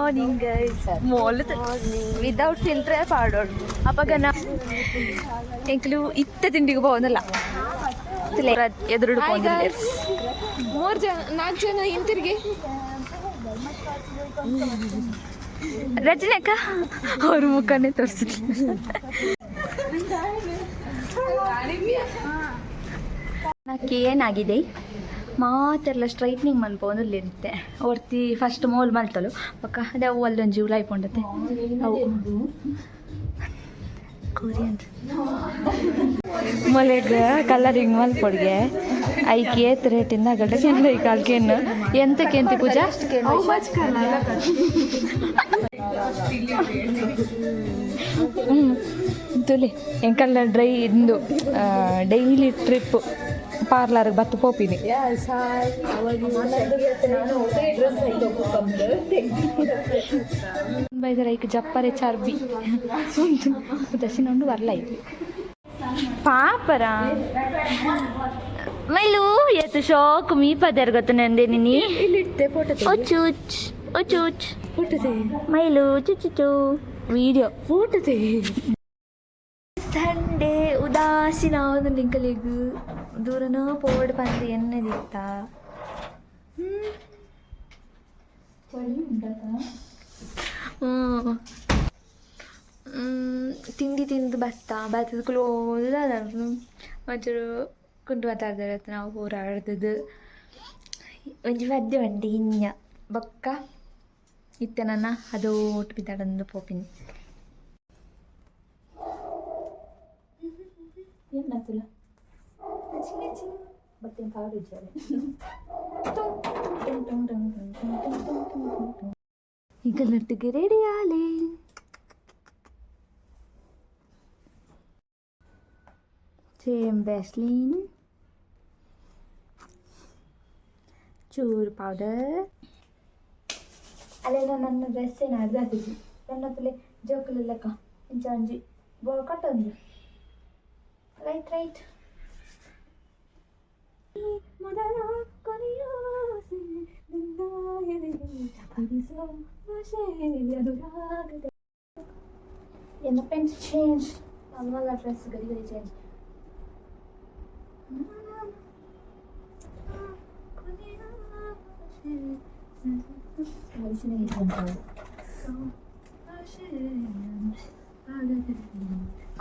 Morning guys. Mole without ಫಿಲ್ಟ್ರೇ ಪಾಡೋಡು ಅಪಗನ ಎಂಕ್ಲು ಇತ್ತ ತಿಂಡಿಗೆ ಪೋವೊಂದಿಲ್ಲ ಎದುರುಡು ಪೋವೊಂದಿಲ್ಲ. ಮೂರು ಜನ, ನಾಲ್ಕು ಜನ ಹಿಂತಿರುಗಿ. ರಜನಕ್ಕ ಅವ್ರ ಮುಖನೇ ತೋರಿಸಿದ್ಲು. ಏನಾಗಿದೆ ಮಾತೆಲ್ಲ ಸ್ಟ್ರೈಟ್ನಿಂಗ್ ಮನ್ಪೊಂದು ಇರುತ್ತೆ. ಒರ್ತಿ ಫಸ್ಟ್ ಮೋಲ್ ಮಲ್ತಲು, ಬೊಕ್ಕ ಅದೇ ಅವು ಅಲ್ಲೊಂಜಿ ಉಲಾಯ್ಪೊಂಡತೆ. ಅವು ಕೊರಿಯನ್ ಮೊಲೆಗ್ ಕಲರಿಂಗ್ ಮಲ್ಪೊಡ್ಗೆ. ಐಕ್ ಏತ್ ರೇಟಿಂದ ಅಗಲ್ಡ ಕೆಂದ ಕಾಲ್ಕೆನ್ ಎಂತ ಕೆಂತಿ ಪೂಜಾ. How much colour? ಹ್ಞೂ, ತುಲೆ ಎಂಕಲ್ನ ಡ್ರೈ ಇಂದು ಡೈಲಿ ಟ್ರಿಪ್ ಪಾರ್ಲರ್ಗೆ ಬತ್ತು ಪೋಪಿನಿ. Yes, hi. ನಾನು ಡ್ರೆಸ್ ಬೈದರ ಐಕ್ ಜಪ್ಪರೆ ಚರ್ಬಿ ದಸಿನ ಉಂಡು ಬರ್ಲ ಇದು ಪಾಪರ ಮೈಲು ಏತು ಶೋಕ್ ಮೀ ಪದರ್ ಗೊತ್ತು ನಂದೆ ನಿನಿ. ಇಲ್ಲಿಡ್ತೆ ಫೋಟೋ. ಒಚುಚ್ ಒಚುಚ್. ಫೋಟೋ. ಮೈಲು ಚುಚು ವಿಡಿಯೋ. ಫೋಟೋ. ಸಂಡೇ ಉದಾಸೀನ ಆವೊಂದುಂಡು. ಎಂಕಲೆಗ್ ದೂರನ ಪೋವಡ್ ಪಂದ್ ಎನ್ನದಿತ್ತ. ಹ್ಞೂ, ತಿಂಡಿ ತಿಂದು ಬತ್ತಾ ಬತ್ತದ ಕ್ಲೋಸ್ ಒಂಚೂರು ಕುಂಟು ಮಾತಾಡ್ತಾರೆ. ನಾವು ಪೂರ ಆಡ್ದದು ಒಂಜಿ ಪದ್ಯ ಬಂಡಿ ಇನ್ಯ ಬೊಕ್ಕ ಇತ್ತೆ ನನ್ನ ಅದು ಒಟ್ಟು ಬಿದ್ದಾಡಂದು ಪೋಪಿನಿ. ಏನಾಯ್ತಲ್ಲ? ಬಟ್ಟೆ ಪಾಡಿದ್ದಾರೆ. ಈಗ ಲಟ್ಟಿಗೆ ರೆಡಿ ಆಲೆ. ಸೇಮ್ ವ್ಯಾಸ್ಲಿನ್, ಚೂರು ಪೌಡರ್. ಅಲ್ಲೆಲ್ಲ ನನ್ನ ಡ್ರೆಸ್ ಏನು ಅರ್ಧ ಹಾಕಿದ್ವಿ. ನನ್ನ ತುಲೆ ಜೋಕುಲು ಲೆಕ್ಕ ಇಂಚ ಒಂಜಿ ಬೋ ಕಟ್ಟೊಂದು ರೈಟ್ ರೈಟ್. ಮೊದಲ ಕೊನೆಯ ಆಸೆ ನನ್ನ ಎದೆಗೆ ಹರಿಸೋ ಆಸೆ ಅನುರಾಗದ. ಎನ್ನ ಪೆಂಟ್ ಚೇಂಜ್ ಅಲ್ವಲ್ಲ, ಡ್ರೆಸ್ ಗಡಿ ಗಡಿ ಚೇಂಜ್. ಕೊನೆಯ ಆಸೆ ಆಸೆ ಅನುರಾಗದ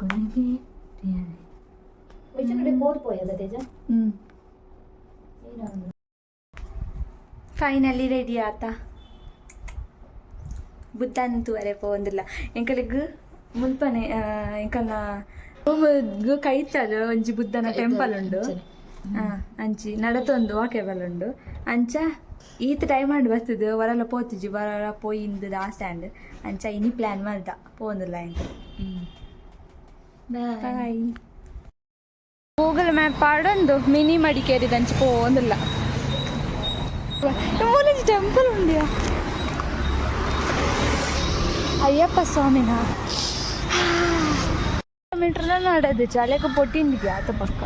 ಕೊನೆಗೆ. ತೇಜ. ಹ್ಞೂ, ಫೈನಲಿ ರೆಡಿ ಆತ. ಬುದ್ಧನ್ ತೂವರೆ ಪೋವೊಂದುಲ್ಲ. ಎಂಕಲೆಗ್ ಮುಲ್ಪನೆ ಎಂಕಲ್ನ ರೂಮುಗು ಕೈತಲ್ ಒಂಜಿ ಬುದ್ಧನ ಟೆಂಪಲ್ ಉಂಡು. ಅಂಚಿ ನಡತೊಂದು ವಾಕೇಬಲ್ ಉಂಡು. ಅಂಚ ಈತ್ ಟೈಮ್ ಆಂಡ್ ಬರ್ತದೆ ವರಲ ಪೋತುಜಿ, ವರಲ ಪೋಯಿಂದು ಆಸೆ ಆಂಡ್. ಅಂಚ ಇನಿ ಪ್ಲ್ಯಾನ್ ಮಲ್ದ ಪೋವೊಂದುಲ್ಲ ಎಂಕಲ್. ಬಾಯ್. ಗೂಗಲ್ ಮ್ಯಾಪ್ ಪಾಡೊಂದು ಮಿನಿ ಮಡಿಕೇರಿದಂಚಿ ಪೋವೊಂದುಲ್ಲ. ಮೂಲೊಂಜಿ ಟೆಂಪಲ್ ಉಂಡಿಯಾ, ಅಯ್ಯಪ್ಪ ಸ್ವಾಮಿನ. ಕಿಲೋಮೀಟರ್ನ ನಡದು ಚಾಲೆಕ ಪೊಟ್ಟಿಂದಿಗೆ ಆತ ಪಕ್ಕ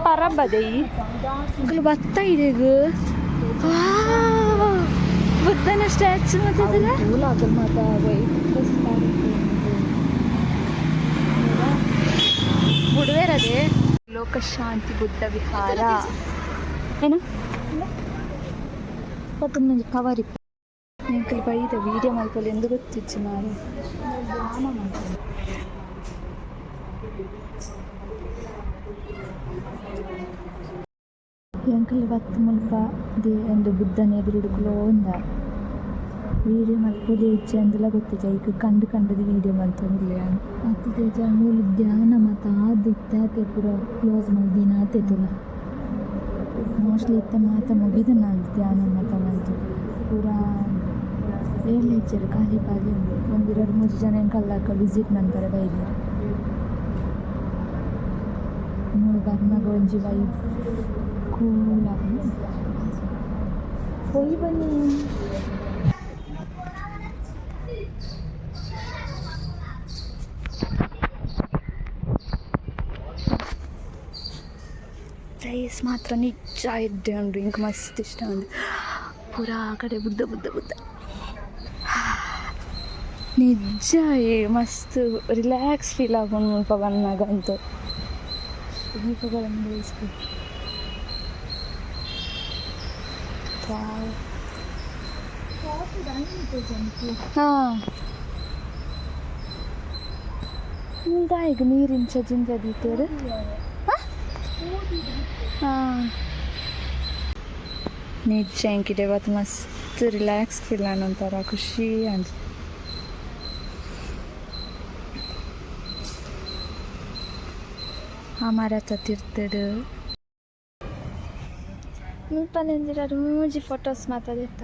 ಪರಬದೆ. ಈ ಬತ್ತ ಇದೀಗ ಬುದ್ಧನ ಸ್ಟ್ಯಾಚು ಮತ್ತೆ. ಮಾತ ವೈಟ್ ಡ್ರೆಸ್. ಬುಡುವೇರದೆ ಲೋಕಶಾಂತಿ ಬುದ್ಧ ವಿಹಾರ ಏನು ಪತ್ತೊಂದು ಕವರ್ ಇಪ್ಪು. ಎಂಕಲ್ ಬೈದ ವೀಡಿಯೋ ಮಲ್ಪೊಲಿ ಎಂದು ಗೊತ್ತಿಜ್ಜಿ ಮಾರೆ. ಎಂಕಲ್ ಬತ್ತ್ ಮುಲ್ಪ ದೇ ಒಂದು ಬುದ್ಧನ ಎದುರುಡು ಕುಲೋಂದ ವೀಡಿಯೋ ಮಲ್ಪೊಲಿ ಇಜ್ಜಿ ಅಂದಲ ಗೊತ್ತಿಜ್ಜಿ. ಐಕ್ ಕಂಡು ಕಂಡದು ವೀಡಿಯೋ ಮಲ್ತೊಂದುಲ್ಲೆ ಯಾನ್. ಅತ್ತ್ ತೇಜ, ಮೂಲು ಧ್ಯಾನ ಮಾತ ಆದಿತ್ತೆ, ಆತೆ ಪೂರ ಕ್ಲೋಸ್ ಮಲ್ದಿನ ಆತೆ ತೂಲ. ಮೋಸ್ಟ್ಲಿ ಇತ್ತೆ ಮಾತ ಮುಗಿದು ನಾನು ಧ್ಯಾನ ಮಾತ ಮಲ್ತು ಪೂರ ಏರ್ಲ ಇಜ್ಜೆರ್, ಖಾಲಿ ಖಾಲಿ ಉಂಡು. ಒಂಜಿ ರಡ್ಡ್ ಮೂಜಿ ಜನ ಎಂಕಲ್ಲಕ ವಿಸಿಟ್ ಮನ್ಪರೆ ಬೈದೆರ್. ಮೂಲು ಬನ್ನಗ ಒಂಜಿ ವೈಬ್ ಕೂಲ್ ಆಪುಂಡು. ಪೋಯಿ ಬನ್ನಿ. ಪ್ಲೇಸ್ ಮಾತ್ರ ನಿಜ ಎಡ್ಡೆ ಉಂಡು. ಇಂಕ್ ಮಸ್ತ್ ಇಷ್ಟ ಉಂಡು. ಪೂರಾ ಆ ಕಡೆ ಬುದ್ಧ ಬುದ್ಧ ಬುದ್ಧ. ನಿಜ ಏ ಮಸ್ತ್ ರಿಲ್ಯಾಕ್ಸ್ ಫೀಲ್ ಆಪುಂಡು ಮುಲ್ಪ ಬನ್ನಗ ಅಂತು. ದೀಪಗಳನ್ನು ಬೆಳೆಸ್ಬೇಕು. ವಾವ್. ಹಾಂ, ದಾಯೆಗ್ ನೀರಿಂಚ ಜಿಂಜ ದೀತೆರ್? ಹಾಂ, ನಿಜ ಎಂಕಿಡೆ ಬತ್ತು ಮಸ್ತ್ ರಿಲ್ಯಾಕ್ಸ್ ಫೀಲ್ ಆಂಡ್, ಒಂಥರ ಖುಷಿ ಆಂಡ್. ಆ ಮರತ ತಿರ್ತುಡು ಮುಲ್ಪ ಮೂಜಿ ಫೋಟೋಸ್ ಮಾತ ದೆತ್ತ.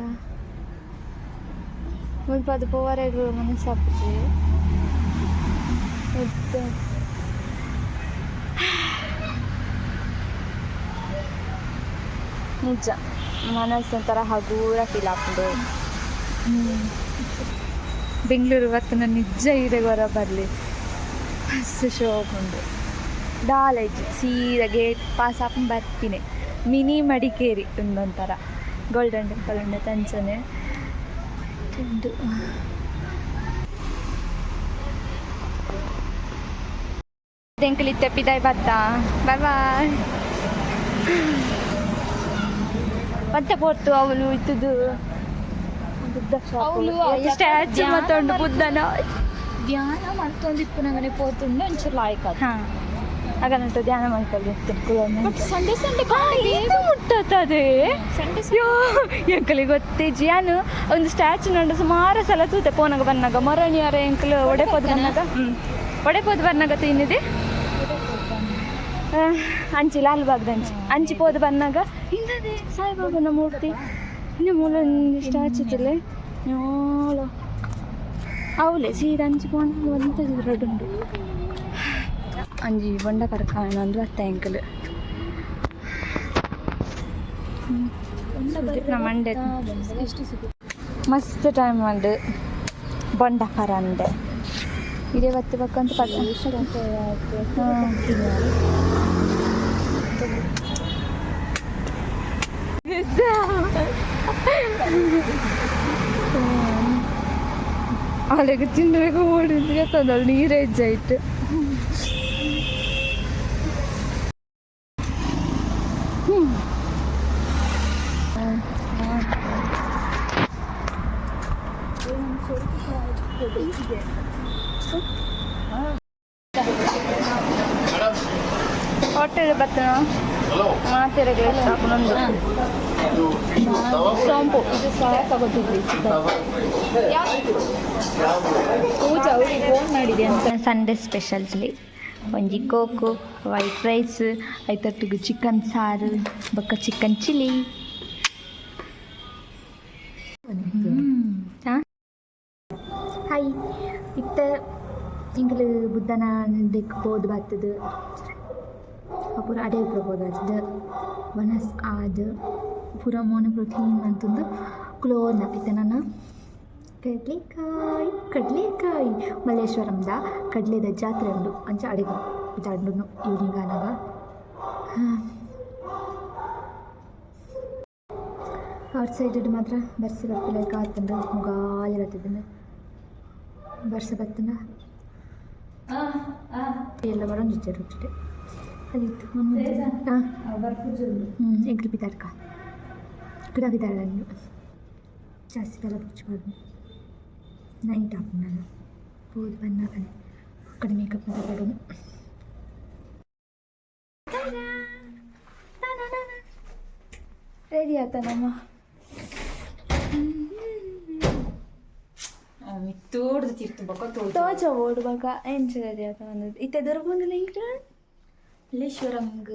ಮುಲ್ಪದ ಪೋವರೆಗ್ ಮನಸ್ಸಾಪುಜಿ ಉದ್ದ. ನಿಜ ಮನಸ್ಸೊಂಥರ ಹಗೂರ ಫೀಲ್ ಆಪುಂಡು. ಬೆಂಗಳೂರು ಬತ್ತುನ ನಿಜ ಇರೆಗ್ ಒರ ಬರ್ಲಿ, ಮಸ್ತ್ ಶೋಕುಂಡು. ದಾಲ ಇಜ್ಜಿ, ಸೀದಾ ಗೇಟ್ ಪಾಸ್ ಆಪುಂಡು, ಬರ್ಪಿನಿ. ಮಿನಿ ಮಡಿಕೇರಿ ಉಂದೊಂಥರ. ಗೋಲ್ಡನ್ ಟೆಂಪಲ್ ಉಂಡು ಅಂಚನೆ ಉಂಡು. ಎಂಕುಲು ಇತ್ತೆ ಪಿದಾಯ್ ಬತ್ತ. Bye bye. ಮತ್ತೆ ಪೊರ್ತು ಅವಳು ಇತ್ತದು ಬುದ್ಧ. ಅವ್ಲು ಸ್ಟ್ಯಾಚು ಮತ್ತೊಂದು ಬುದ್ಧನ. ಧ್ಯಾನ ಮಲ್ತೊಂದಿಪ್ಪುನಗನೆ ಪೋತುಂಡ ಒಂಚೂರು ಲಾಯ್ಕ್ ಆತು. ಹಾ, ಹಾಗಂತ ಧ್ಯಾನ ಮಾಡ್ಕೊಳ್ಳಿ. ಬಟ್ ಸಂಡೇ ಸಂಡೇ ಇದು ಮುಟ್ಟತ್ತದೆ. ಸಂಡೇ. ಯೋ, ಎಂಕಲಿ ಗೊತ್ತಿಜ್ಜಿ. ಯಾನು ಒಂದು ಸ್ಟ್ಯಾಚು ನಂಡು ಸುಮಾರು ಸಲ ತೂತೆ ಪೋನಾಗ ಬನ್ನಾಗ. ಮೊರಣಿಯಾರ ಎಂಕಲು ಒಡೆಪೋದು ಬನ್ನಾಗ, ಒಡೆಪೋದು ಬನ್ನಾಗ ತಿನ್ನಿದೆ. ಅಂಚಿ ಲಾಲ್ಬಾಗ್ದ ಅಂಚಿ ಅಂಚಿ ಪೋದು ಬನ್ನಾಗ ಇಂದದೆ ಸಾಯಿಬಾಬನ ಮೂರ್ತಿ. ಇನ್ನು ಮೂಲೊಂದು ಸ್ಟ್ಯಾಚು ತುಲೆ ನೋಲ. ಅವಲೆ ಸೀದಾ ಅಂಚಿ ಪೋಣ ಒಂತ ರಡ್ಡುಂಡು. ಅಂಜಿ ಬೊಂಡ ಪರ್ಕ ಅಂದು ಅತ್ತ ಎಂಕಲು ನಮ್ಮ ಮಂಡೆ. ಮಸ್ತ್ ಟೈಮ್ ಉಂಡು ಬೊಂಡ ಪರಂದೆ. ಇದೇ ಬತ್ತಿ ಬಕ್ಕಂತ ಪದ. ಅಲ್ಲಿಗೆ ತಿನ್ನಬೇಕು ಓಡಿದ್ರೆ ತಂದಳು ನೀರೇ ಇಜ್ಜಾಯ್ತು. ಹೋಟೆಲ್ ಬತ್ತನ ಮಾತೆರೆಗೆ ಒಂದು ಸೋಂಪು. ಇದು ಸಾಕಾಗೋದಿಲ್ಲ. ಪೂಜಾ ಅವ್ರಿಗೆ ಫೋನ್ ಮಾಡಿದೆ ಅಂತ. ಸಂಡೇ ಸ್ಪೆಷಲ್ಸ್ಲಿ ಒಂಜಿ ಕೋಕು, ವೈಟ್ ರೈಸ್, ಐತೊಟ್ಟಿಗೆ ಚಿಕನ್ ಸಾರು ಬೊಕ್ಕ ಚಿಕನ್ ಚಿಲ್ಲಿ. ಹಾಂ, ಹಾಯ್. ಇತ್ತೆ ಎಂಕುಲು ಬುದ್ಧನ ದಿಕ್ಕು ಪೋದು ಬತ್ತದು. ಪೂರ ಅಡೆ ಪೂರ ಪೋದು ಬತ್ತದು. ವನಸ್ ಆದ್ ಪೂರ ಮೋನೆ ಪೂರ ಕ್ಲೀನ್ ಮಂತೊಂದು ಕ್ಲೋನ್. ಇತ್ತೆ ನನ ಕಡಲೆಕಾಯಿ, ಕಡಲೆಕಾಯಿ. ಮಲ್ಲೇಶ್ವರಂದ ಕಡಲೆದ ಜಾತ್ರೆ ಉಂಡು. ಅಂಚ ಅಡೆಗ್ ಪಿದಾಡುನು ಈವ್ನಿಂಗ್ ಆನಗ. ಹಾಂ, ಔಟ್ ಸೈಡ್ ಮಾತ್ರ ಬರ್ಸ ಬರ್ಪಿಲಕ ಆತುಂಡು. ಮುಗಾಲಿ ಬತ್ತಿದ್ಂಡು. ಬರ್ಸ ಬತ್ತುಂಡ ಎಲ್ಲ ಬರೊಂದಿಜ್ಜೆರ್ ಒಟ್ಟಿಗೆ ಅಲ್ಲಿತ್ತು. ಹಾಂ, ಎಂಕ್ಲು ಪಿದಾಡ್ಕ ಕುಡ ಪಿದಾಡಂಡು. ಜಾಸ್ತಿ ತಲೆ ಬಿಚ್ಚಬಾರ್ದು. ನೈಟ್ ಆಪುಂಡು ನಾನು ಪೋದು ಬನ್ನಗನೆ. ಕಡೆ ಮೇಕಪ್ ಮಾತ ಪಾಡೊಡು. ರೆಡಿ ಆತ ನಮ್ಮ. ತೋಡ್ದು ತಿರ್ತು ಬೊಕ್ಕ. ತೋಜ ಓಡುವಾಗ ಎಂಚ ರೆಡಿ ಆತ ಬಂದದ್ದು. ಇತ್ತೆ ದೊರಬುಂದಿಲ್ಲ ಎಂಕ್ಲು. ಮಲ್ಲೇಶ್ವರಂಗ್.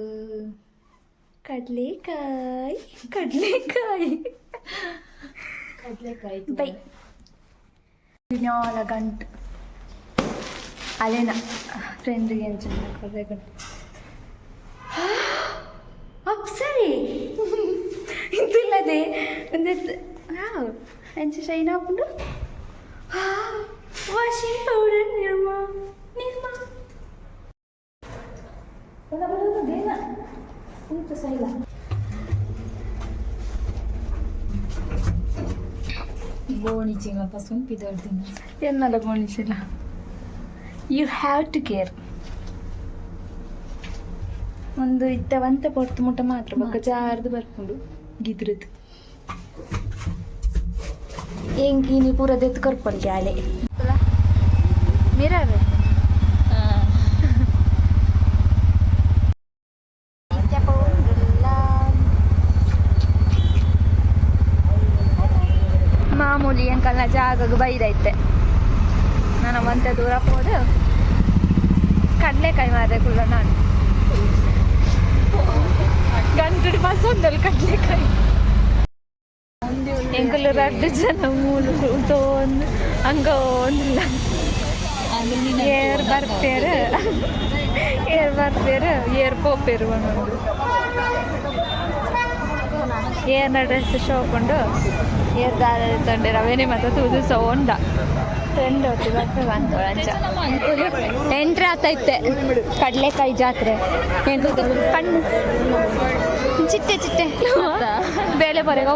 ಕಡಲೆಕಾಯಿ, ಕಡಲೆಕಾಯಿ. ಕಡಲೆಕಾಯಿ. ಬೈ ನಾಲ ಗಂಟು ಅಲೇನ ಫ್ರೆಂಡ್ಗೆ ಎಂಚ ಗಂಟು ಅಪ್ಸರಿ ಇಂತಿಲ್ಲದೆ ಒಂದು ಹಾಂ ಎಂಚ ಶೈನ್ ಆಪುಂಡು. Washing powder Nirma, Nirma. ಸೈಲ. ಗೋಣಿಚೀಲ ಪಸೊಂದು ಪಿದಾಡ್ತೀನಿ. ಎನ್ನಲ ಗೋಣಿಚಿಲ್ಲ. You have to care. ಒಂದು ಇತ್ತ ಒಂತ ಪೊರ್ತು ಮುಟ್ಟ ಮಾತ್ರ, ಬೊಕ್ಕ ಜಾರ್ದು ಬರ್ಪುಂಡು ಗಿದ್ರದ್ದು. ಎಂಕೀನಿ ಪೂರ ದೆತ್ತು ಕೊರ್ಪೊಲ್ಗೆ ಆಲೆ ಮಿರರ್. ಮಾಮೂಲಿ ಎಂಕಲ್ನ ಜಾಗಗ್ ಬೈದೈತೆ. ನಾನು ಒಂತೆ ದೂರ ಪೋದು ಕಡಲೆಕಾಯಿ ಮಾರ್ರೆ ಕುಲ್ಲ. ನಾನು ಗಂಟುಡಿ ಪಸೊಂದಲ್ ಕಡಲೆಕಾಯಿ. ಎಂಕುಲು ರಡ್ಡು ಜನ ಮೂಲು ತೋಂದು ಅಂಗ ಒಂದಿಲ್ಲ. ಏರ್ ಬರ್ಪೇರು, ಏರ್ ಬರ್ಪೇರು, ಏರ್ ಪೋಪೇರು. ಒಂದೊಂದು ಏರ್ನ ಡ್ರೆಸ್ ಶೋಕೊಂಡು ಏರ್ ದಾದ ತಂಡೆ ರವೇನೆ ಮತ್ತೆ ತೂದು ಸೌಂಡ ಟ್ರೆಂಡ್ ಹೊತ್ತಿ ಬರ್ಪೆ ಬಂತು. ಅಂಚ ಎಂಟ್ರಿ ಆತೈತೆ ಕಡಲೆಕಾಯಿ ಜಾತ್ರೆ. ಕಣ್ಣು ಚಿಟ್ಟೆ ಚಿಟ್ಟೆ ಬೇಳೆ ಬರೆಗ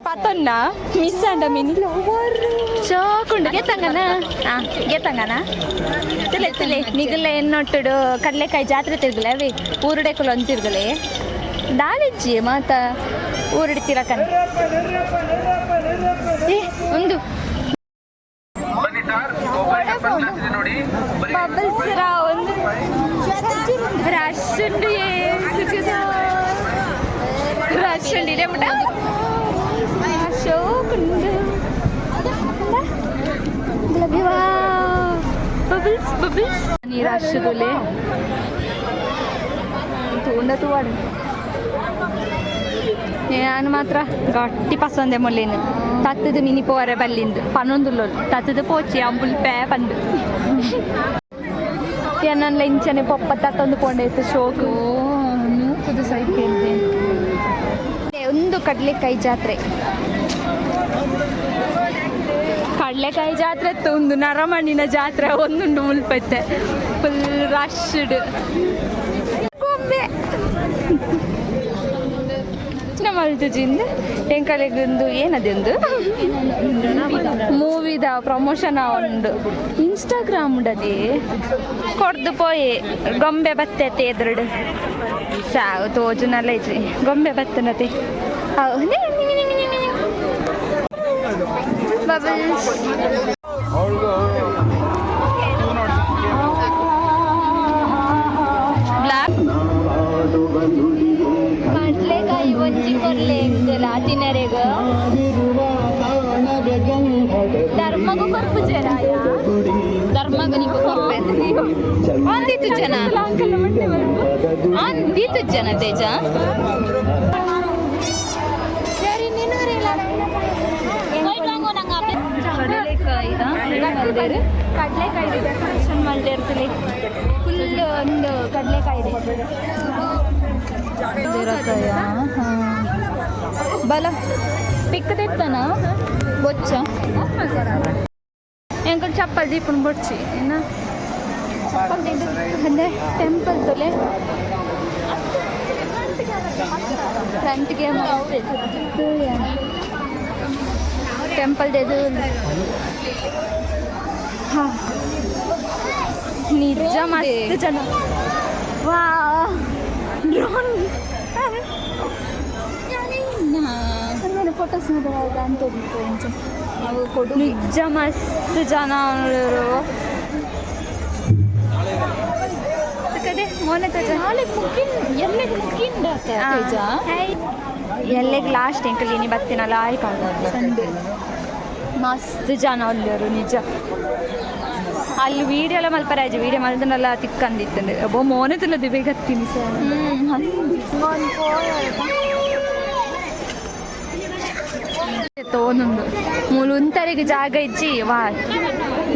ಪತೊನ್ನ ಮಿಸ್ ಅಂಡ ಮಿನಿ ಶೋಕುಂಡು. ಗೆತ್ತಂಗನ ಹಾಂ ಗೆತ್ತಂಗನ ತುಲೆ ತುಲೆ ನಿಗುಲ ಎನ್ನೊಟ್ಟುಡು ಕಡಲೆಕಾಯಿ ಜಾತ್ರೆ ತಿರುಗಲೆ ಅವೆ ಊರುಡೆಕುಲು ಒಂದು ತಿರುಗಲೆ ದಾಲಿಜ್ಜಿ ಮಾತ ಊರುಡಿ ತಿರಕನ್. ಏ ಒಂದು ಬಬಲ್ಸ್ ರಾ ಒಂದು ರಶ್ ಉಂಡು. ರಶ್ ಉಂಡು ಇದೇ ಮುಟ ಶೋಕುಂಡು. ಬಬಲ್ಸ್ ಬಬಲ್ಸ್ ನೀರು ರಶ್ ತುಲೆ ತೂಂಡ ತೂವಾಡು. ನಾನು ಮಾತ್ರ ಗಟ್ಟಿ ಪಸಂದೆ ಮೊಲ್ಲೇನು ತತ್ತದ ಮಿನಿ ಪೋರೆ ಬಲ್ಲಿಂದು ಪನ್ನೊಂದುಲ್ಲೋಲು ತತ್ತದ ಪೋಚಿ ಅಂಬುಲ್ ಪೇ ಪಂದು ಎನ್ನನ್ಲ ಇಂಚನೆ ಪೊಪ್ಪ ತತ್ತೊಂದು ಪೋಂಡೈತು ಶೋಕು. ನೂಕುದು ಸೈಪ್ ಹೇಳ್ದೆ. ಒಂದು ಕಡಲೆಕಾಯಿ ಜಾತ್ರೆ, ಕಡಲೆಕಾಯಿ ಜಾತ್ರೆ ಇತ್ತು. ಒಂದು ನರಮಣ್ಣಿನ ಜಾತ್ರೆ ಒಂದುಂಡು ಮುಲ್ಪೈತೆ. ಫುಲ್ ರಶ್ಡ್ ಗೊಂಬೆ ಮಲ್ತುಜಿಂದ ಎಂಕಲೆಗೊಂದು ಏನದೊಂದು ಮೂವಿದ ಪ್ರಮೋಷನ್ ಉಂಡು ಇನ್ಸ್ಟಾಗ್ರಾಮ್ ಉಂಡದಿ ಕೊಡ್ದು ಪೋಯೆ. ಗೊಂಬೆ ಬತ್ತೈತೆ ಎದುರುಡು ಸಾವು ತೋಜುನಲ್ಲ ಇಜ್ಜಿ. ಗೊಂಬೆ ಬತ್ತನತೆ ಬಬಲ್ಸ್ ಬ್ಲಾಕ್. ಕಡ್ಲೆಕಾಯಿ ಒಂಜಿ ಕೊರ್ಲೆ ಎಂಕಲ ತಿನರೆಗ್. ಧರ್ಮಗು ಕೊರ್ಪುಜೆರಾಯ. ಧರ್ಮಗ ನಿಕ್ಕು ಕೊರ್ಪೆ ಅಂದಿತ್ತು ಜನ. ಅಂಕಲ್ ಮಂಡೆ ಮಲ್ಪು. ಅಂದಿತ್ತು ಜನ ತೇಜ. ಕಡಲೆಕಾಯಿ ಕಡಲೆಕಾಯಿ ಡೆಕೋರೇಷನ್ ಮಲ್ದಿರ್ತದೆ ಫುಲ್. ಒಂದು ಕಡಲೆಕಾಯಿ ಇದೆ. ಬಲ ಪಿಕ್ ತೆತ್ತನ ಬೊಚ್ಚ. ಎಂಕಲ್ ಚಪ್ಪಲ್ ದೀಪನ್ ಬೊಡ್ಚಿ ಏನ ಚಪ್ಪಲ್ ತೆಗ್ದು. ಅಂದ್ರೆ ಟೆಂಪಲ್ ತೊಲೆ ಫ್ರಂಟ್ಗೆ ಟೆಂಪಲ್ ದೆದು. ಹಾ ನಿಜ ಮಸ್ತ್ ಜನ. ವಾ ಡ್ರೋನ್ ಫೋಟೋಸ್ ಅಂತ. ನಿಜ ಮಸ್ತ್ ಜನ ಉಳ್ಳರು. ಕಡೆ ಮೋನೆ ತೋಜ. ಮುಕ್ಕಿನ್ ಎಲ್ಲೆಗ್ ಮುಕ್ಕಿಂಡ ತೇಜ. ಎಲ್ಲೆಗ್ ಲಾಸ್ಟ್ ಎಂಕಲ್ ಇನಿ ಬತ್ತಿನಲ್ಲ ಆಯ್ತು. ಮಸ್ತ್ ಜನ ಉಳ್ಳರು ನಿಜ. ಅಲ್ಲಿ ವೀಡಿಯೋ ಎಲ್ಲ ಮಲ್ಪರಾಜಿ ವೀಡಿಯೋ ಮಲ್ದನಲ್ಲ ತಿಕ್ಕಂದಿತ್ತಂಡು. ಒಬ್ಬ ಮೋನೆ ತುಲ್ಲದಿ ಬೇಗ ಹತ್ತೀನಿ ಸರ್. ತೋನುಂಡು ಮೂಲು ಉಂತರೆಗ್ ಜಾಗ ಇಜ್ಜಿ. ವಾ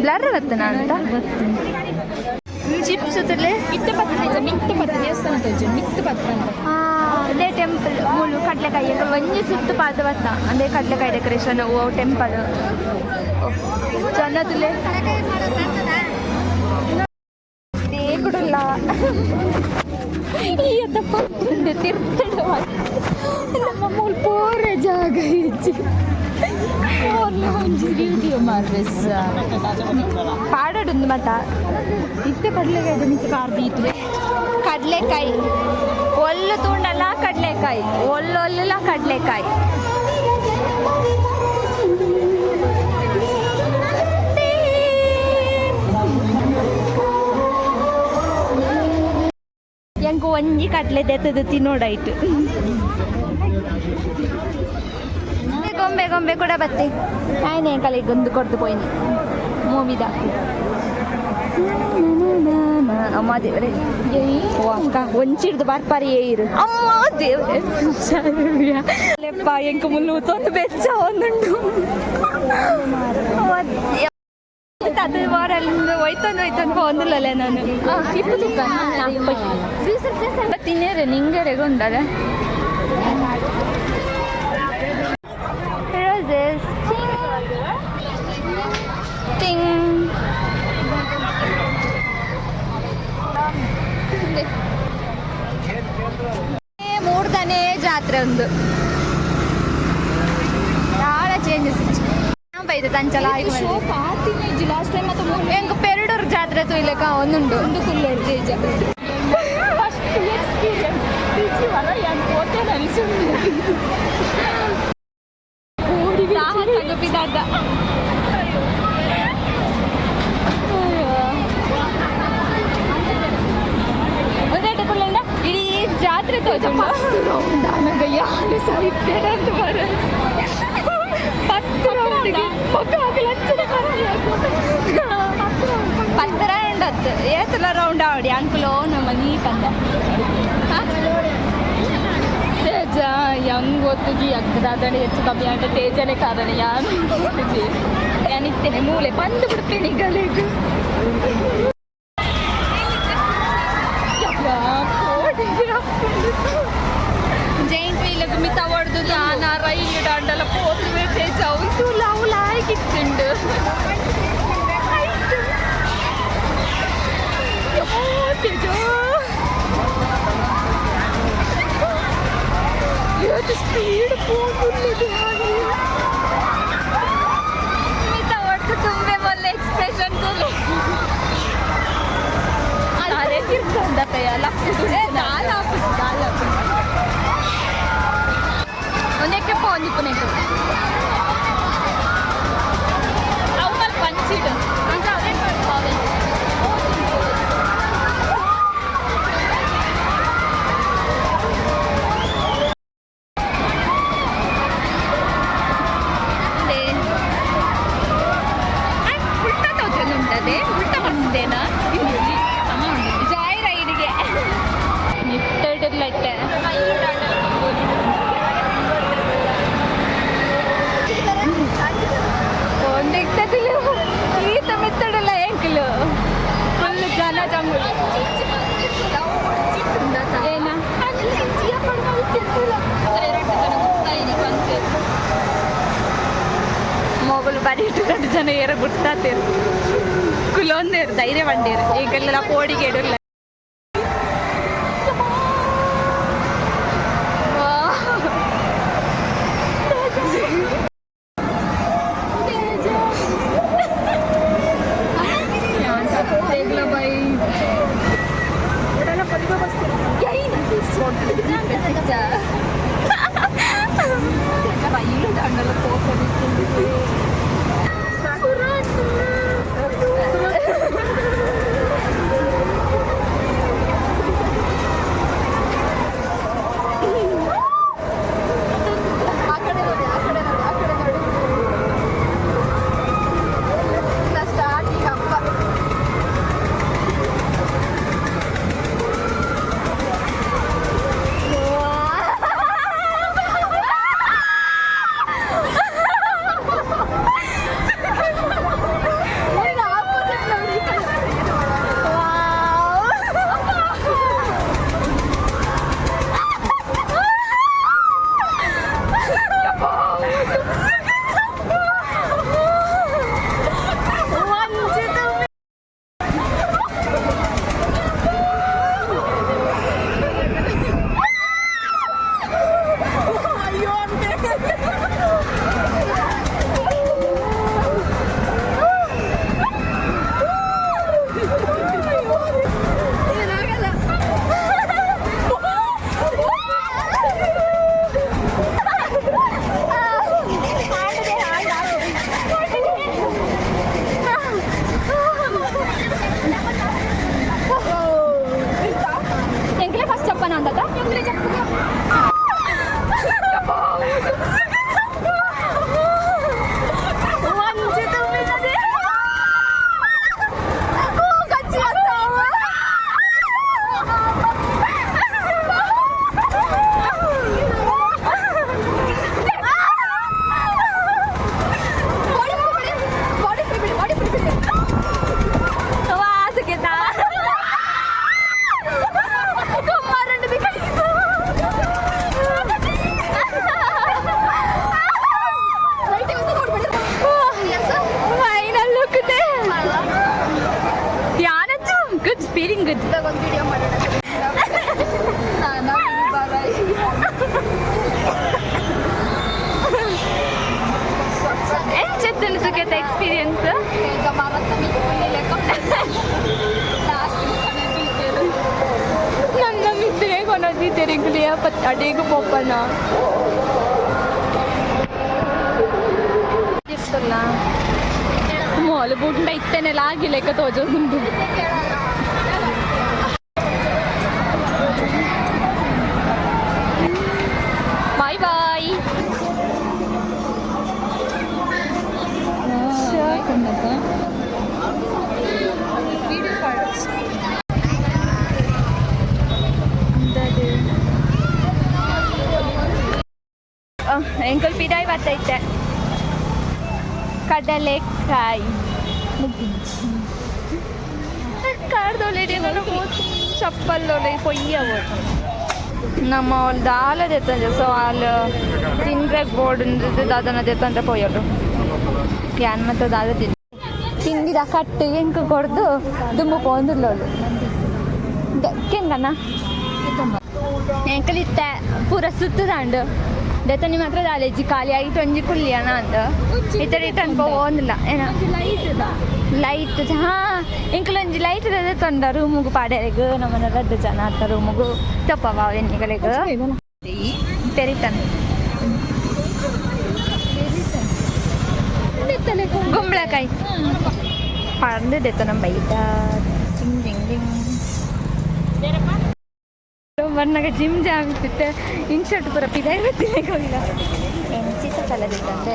ಬ್ಲರ್ ಬತ್ತನ ಅಂತ ಚಿಪ್ಸ್ ತುಲೆ. ಮಿತ್ತ ಪತ್ತ ತೇಜ, ಮಿತ್ತ ಪತ್ತ ದೇವಸ್ಥಾನ ತೇಜ, ಮಿತ್ತ ಪತ್ತ ಅಂತ. ಅದೇ ಟೆಂಪಲ್ ಮೂಲು ಕಡಲೆಕಾಯಿ ಒಂಜಿ ಸುತ್ತು ಪಾದ ಬತ್ತ. ಅದೇ ಕಡಲೆಕಾಯಿ ಡೆಕೋರೇಷನ್. ಓ ಟೆಂಪಲ್ ಜನ ತುಲೆ ಕುಡಲ್ಲ ತಿರ್ತಡ. ನಮ್ಮ ಮೂಲು ಪೋರೆ ಜಾಗ ಇಜ್ಜಿ. ವಿಡಿಯೋ ಮಾರ್ವೆಸ್ ಪಾಡೋಡೊಂದು ಮತ ಇತ್ತೆ ಕಡಲೆಕಾಯಿ ಮಿತ್ತ ಕಾರ್ದೀತು. ಕಡಲೆಕಾಯಿ ಒಲ್ಲು ತೂಂಡಲ, ಕಡಲೆಕಾಯಿ ಒಲ್ಲೊಲ್ಲ ಕಡಲೆಕಾಯಿ. ಎಂಕ್ ಒಂಜಿ ಕಡಲೆ ದೆತ್ತದು ತಿನ್ನೋಡಾಯ್ತು. ಗೊಂಬೆ ಗೊಂಬೆ ಕೂಡ ಬತ್ತೆ. ಆಯ್ನೆ ಕಲೆಗೊಂದು ಕೊಡ್ದು ಪೋಯಿನಿ ಮೂವಿದ. ಅಮ್ಮ ದೇವ್ರೆ, ಓ ಅಕ್ಕ, ಒಂಚಿಡ್ದು ಬರ್ಪಾರಿ ಏರು. ಅಮ್ಮ ದೇವ್ರೆ, ಲೆಪ್ಪ ಎಂಕ ಮುಲ್ಲು ತೊಂದು ಬೆಚ್ಚ ಒಂದುಂಡು. ಅದು ವಾರಲ್ಲಿ ಒಯ್ತೊಂದು ಒಯ್ತೊಂದು ಒಂದುಲ್ಲಲೆ ನಾನು. ತಿನ್ನೇರೆ ನಿಂಗೆರೆ ಗೊಂಡರೆ. Roses. Ting. ಮೂರ್ದನೇ ಜಾತ್ರೆ ಒಂದು ಭಾಳ ಚೇಂಜಸ್ ಬೈದೆ ತಂಚಲ. ಲಾಸ್ಟ್ ಟೈಮ್ ಮತ್ತು ಎಂಕ್ ಪೆರಡೂರು ಜಾತ್ರೆ ತೂಯ್ಲೆಕ ಒಂದುಂಡು. ಒಂದು ಕುಲ್ಲೋಡು ತೇಜ. ಫಸ್ಟ್ ಎಕ್ಸ್ಪೀರಿಯನ್ಸ್ ಪಿಜಿ ವರ ಯಾನ್ ಪೋತೆ ಅನ್ಸುಂಡು. ಸಾಹಸ ಗುಪ್ಪಿದಾದ. ಒಂದೆರಡು ಕುಳ್ಳಿಂದ ಇಡೀ ಜಾತ್ರೆ ತೋಜುಂಡು. ರೌಂಡ್ ಆನಗ ಯಾರು ಸಹಿತೇನೆ ಅಂತ ಬರ 10 ರೌಂಡ್ಗೆ ಮೊಕ್ಕ ಲಕ್ಷಣ. 10 ರೌಂಡ್ ಹತ್ತು ಏತಲ ರೌಂಡ್ ಆವಡಿ ಅಂಕುಲೋ ನಮ್ಮ ನೀ ಪಂದ. ತೇಜ ಹೆಂಗ್ ಗೊತ್ತುಜಿ ಅಗ್ಗದಾದಣೆ ಹೆಚ್ಚು ಕಮ್ಮಿ ಆಂಡ ತೇಜನೆ ಕಾರಣ ಯಾನು ಗೊತ್ತುಜಿ. ಯಾನಿತ್ತೇನೆ ಮೂಲೆ ಬಂದು ಬಿಡ್ತೇನೆ ಗಲೆಗು. ಜೈಂಟ್ ವೀಲ್ ಮಿತ ಹೊಡೆದು ನಾನ ರೈಲು ದಾಂಡಲ ಪೋತುವೆ ತೇಜ. ಉಂಟು ಲಾವು ಲಾಯ್ಕಿತ್ತುಂಡು. ತೇಜ, ಇವತ್ತು ಸ್ಪೀಡ್ ಹೋಗುತ್ತದೆ ಹಾಗೆ. ಮಿತ ಹೊಡೆದು ತುಂಬೆ ಮೊದಲ ಎಕ್ಸ್ಪ್ರೆಷನ್ ತುಲೆ. ಅದೇ ತಿರ್ಕೊಂಡತ್ತಯ್ಯ ಲಪ್ಪು. ದಾಲ್ ಹಾಕುದು, ದಾಲ್ ಹಾಕುದು. ಒಂದಕ್ಕೆ ಪೋಂದಿಪ್ಪು. ಅವು ಪಂಚಿಡು. ಉಲ್ಟಾ ತೋಚೊಂದುಂಟದೆ, ಉಲ್ಟಾ ಬರ್ತಿದ್ದೇನಾ? ಸಮ ಉಂಟು. ಜಾಯ್ ರೈಡ್ಗೆ. ನಿಟ್ಟಡಿರ್ಲೈತೆ. ಒಂದಿಕ್ತದಿಲ್ಲ ಈತ ಮೆತ್ತಡಲ್ಲ ಎಂಕಲು ಫುಲ್ ಜನ ಜಂಗುಳಿ. ಏನ? ಮೊಬೈಲ್ ಬರೀ ಇಟ್ಟು ಜನ ಏರ ಗುರ್ತಾತೇರು ಕುಲೊಂದೇರು ಧೈರ್ಯ ಬಂಡೇರು ಈಗೆಲ್ಲ ಪೋಡಿಗೆ ಎಡುಲ್ಲ. ಆ ಕಡೆ ನೋಡಿ, ಆ ಕಡೆ ನೋಡಿ, ಆ ಕಡೆ ನೋಡಿ. ಸ್ಟಾರ್ಟಿಂಗ್ ಹಬ್ಬ. ಒಂದು ವಿಡಿಯೋ ಮಾಡೋಣ. ನಾನು ಬಾರ. ಎಂಚೆತ್ತುಂಡು ಸುಖೇತ ಎಕ್ಸ್ಪೀರಿಯನ್ಸ್? ಈಗ ಮರತ್ತ ಮಿಕ್ಕ ಲಾಸ್ಟ್. ನನ್ನ ಮಿದ್ರೆ ಕೊನದಿದ್ದೇನೆ ಗುಳಿಯ ಪತ್ ಅಡೇಗು ಪೋಪನ. ಇರ್ತಲ್ಲ. ಮಾಲ್ ಬುಡ್ಡ ಇತ್ತೇನೆಲ್ಲ ಆಗಿಲ್ಲ ತೋಜೊಂದು. Boy boy. ಎಂಕಲ್ ಪಿದಾಯಿ ಬತ್ತೈತೆ. ಕಡಲೆಕಾಯಿ ಕಾರ್ದೊಲೆಡೆ ಚಪ್ಪಲ್ಲೊಲೆ ಪೊಯ್ಯವು. ನಮ್ಮ ಅವ್ಳು ದಾಲ ದೆತ್ತಂಜೆ. ಸೊ ಅಲ್ ತಿಂದ್ರೆ ಬೋರ್ಡ್ ದಾದನ ದೆತ್ತಂದ್ರೆ ಪೊಯ್ಯೋಡು ಯಾನ್ ಮತ್ತೆ ದಾದ ತಿಂದು ತಿಂದಿದ ಕಟ್ಟು ಎಂಕ್ ಕೊಡ್ದು ದುಂಬು ಪೋಂದುಲ್ಲೋಳು. ಕೆಂಗಣ್ಣ ಎಂಕಲಿತ್ತೆ ಪೂರ ಸುತ್ತದಾಂಡು ದೆತ್ತನಿ ಮಾತ್ರ ದಾಲೇಜಿ ಖಾಲಿ ಆಗಿತ್ತು. ಒಂಜಿ ಕುಲ್ಲಿಯನ ಅಂದ್ ಇತರ ಇಟ್ಟು ಪೋಂದಿಲ್ಲ ಏನ. ಲೈಟ್, ಹಾ, ಎಂಕುಲೊಂಜಿ ಲೈಟ್ ತೊಂಡ ರೂಮುಗು ಪಾಡ್ಯಾರೆಗ್. ನಮ್ಮನ ರಡ್ಡ್ ಜನ ಅತ್ತ ರೂಮುಗು ತಪ್ಪವ ಎನ್ನಿಗಲೆಗ್ ತೆರಿತಾನೆ. ಗುಂಬಳಕಾಯಿ ಪಂದು ದೆತ್ತ ನಮ್ಮ ಬೈತ. ಜಿಂಗ್ ಜಿಂಗ್ ಜಿಂಗ್. ಬರ್ನಾಗ ಜಿಮ್ ಜಾಮ್ ಇತ್ತಿತ್ತೆ. ಇನ್ಶರ್ಟ್ ಪೂರ ಪಿದಾಯಿ ಬತ್ತಿನ ಹೋಗಿಲ್ಲ. ಎಂಚಿತ ಕಲದಿತ್ತಂತೆ.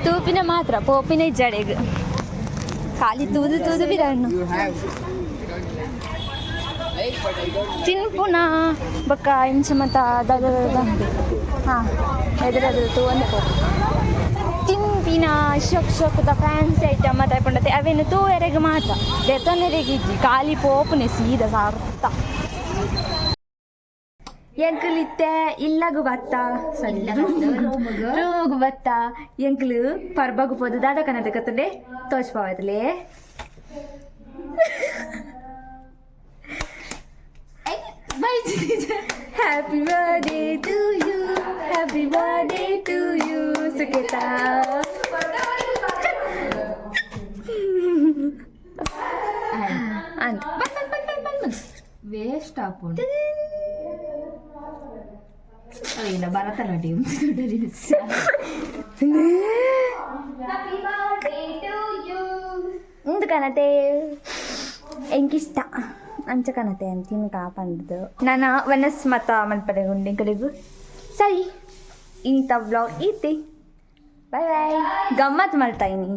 ತೂಪಿನ ಮಾತ್ರ ಪೋಪಿನ ಇಜ್ಜಡೆಗ್. ಖಾಲಿ ತೂದು ತೂದು ಬಿರಣ್ಣು ತಿನ್ಪುನ ಬೊಕ್ಕ ಇಂಚ ಮತ ದಾದ. ಹಾಂ, ಎದುರದು ತೂವೊಂದು ಪೋ. ತಿನ್ಪಿನ ಶೊಕ್ ಶೊಕ್ದ ಫ್ಯಾನ್ಸಿ ಐಟಮ್ ಮತ್ತೆ ಪಂಡತೆ ಅವೇನು ತೂವೆರೆಗ್ ಮಾತ್ರ, ದೆತೊನೆರೆಗ್ ಇಜ್ಜಿ. ಖಾಲಿ ಪೋಪುನೆ ಸೀದಾ ಸಾರ್ತ. ಎಂಕುಲು ಇತ್ತೆ ಇಲ್ಲಗು ಬತ್ತ, ಸರಿ, ರೂಮುಗು ಬತ್ತ. ಎಂಕ್ಲು ಪರ್ಬಗು ಪೋದು ದಾದ ಕನದ ಕತ್ತಲೆ ತೋಚ್ಪಾವತ್ಲೆ. Happy birthday to you, happy birthday to you, Suketa. ಅಂತ. ವೇಸ್ಟ್ ಆಪುಂಡು. ಇಲ್ಲ, Bharatanatyam. Happy birthday to you. ಇಂದು ಕನತೆ ಎಂಕಿಷ್ಟ ಅಂಚ ಕನತೆ ಅಂತೀನಿ ಕಾಪಂಡ್ದು. ನಾನು ವನಸ್ ಮತ ಮಲ್ಪಡೆ ಗುಂಡಿಂಕಲಿಗು. ಸರಿ, ಇಂಥ ವ್ಲಾಗ್ ಈತಿ. Boy boy. ಗಮ್ಮತ್ ಮಲ್ತಾಯಿನಿ.